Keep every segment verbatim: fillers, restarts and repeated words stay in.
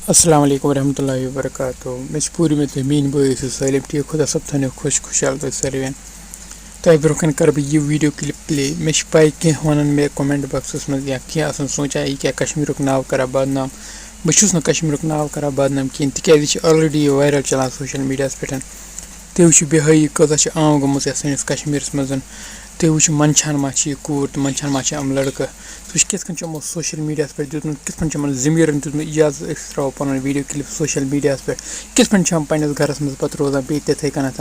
السلام علیکم ورحمۃ اللہ وبرکاتہ۔ مےٚ چھِ پوٗرٕ اُمید تُہۍ میٛٲنۍ بٲے ٲسِو سٲلِم ٹھیٖک۔ خۄدا صٲب تھٲینو خۄش خۄشحال تُہۍ سٲلِوٮ۪ن۔ تۄہہِ برونٛہہ کَنہِ کَرٕ بہٕ یہِ video clip play۔ مےٚ چھِ پَے کینٛہہ وَنَن مےٚ comment boxس منٛز یا کینٛہہ آسَن سونٛچان، یہِ کیٛاہ کشمیٖرُک ناو کَران بدنام۔ بہٕ چھُس نہٕ کشمیٖرُک ناو کَران بدنام کِہیٖنۍ، تِکیٛازِ یہِ چھِ already viral چَلان social mediaہَس پٮ۪ٹھ۔ تُہۍ وٕچھِو بیٚہٲیی کۭژاہ چھِ عام گٔمٕژ یَتھ سٲنِس کشمیٖرَس منٛز۔ تُہۍ وٕچھِو منٛدچھان ما چھِ یہِ کوٗر تہٕ منٛدچھان ما چھِ یِم لٔڑکہٕ۔ سُہ چھِ کِتھ کٔنۍ چھِ یِمو social mediaہَس پٮ۪ٹھ دیُتمُت، کِتھ کٔنۍ چھِ یِمَن ضمیٖرَن دیُتمُت اِجازت أسۍ ترٛاوو پَنُن video clip social mediaہَس پٮ۪ٹھ، کِتھ کٔنۍ چھِ یِم پنٛنِس گَرَس منٛز پَتہٕ روزان بیٚیہِ تِتھَے کٔنٮ۪تھ۔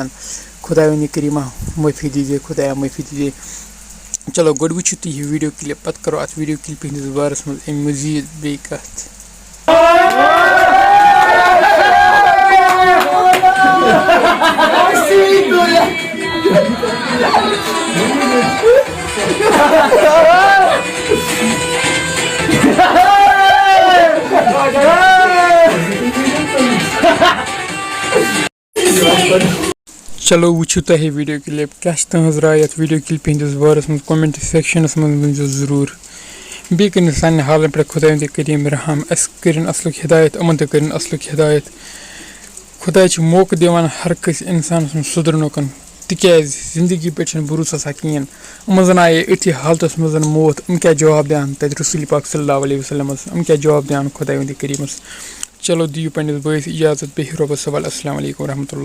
خۄداوندِ کریٖما معٲفی دیٖزے، خۄدایا معٲفی دیٖزے۔ چلو گۄڈٕ وٕچھِو تُہۍ یہِ video clip، پَتہٕ کَرو اَتھ video clipہِ ہِنٛدِس بارَس منٛز اَمہِ مٔزیٖد بیٚیہِ کَتھ۔ چلو وٕچھِو تۄہہِ video clip، کیٛاہ چھِ تُہٕنٛز راے یَتھ video clipہِ ہِنٛدِس بارَس منٛز؟ Comment sectionَس منٛز ؤنۍزیو ضروٗر۔ بیٚیہِ کٔرِن سانٮ۪ن حالَن پٮ۪ٹھ خۄداوندِ کریٖم رحم، اَسہِ کٔرِن اَصلُک ہدایت، یِمَن تہِ کٔرِن اَصلُک ہدایت۔ خۄداے چھُ موقعہٕ دِوان ہر کٲنٛسہِ اِنسانَس منٛز سُدرنُکَن، تِکیٛازِ زندگی پٮ۪ٹھ چھُنہٕ بھروسہٕ آسان کِہیٖنۍ۔ یِمَن زَن آیے أتھی حالتَس منٛز موت، یِم کیٛاہ جواب دِہَن تَتہِ رسوٗلِ پاک صلی اللہ علیہ وسلمَس؟ یِم کیٛاہ جواب دِہَن خۄداوندِ کریٖمَس؟ چلو دِیِو پنٛنِس بٲیِس اِجازت، بیٚہِو رۄبَس حوالہٕ۔ السلام علیکم ورحمۃ اللہ۔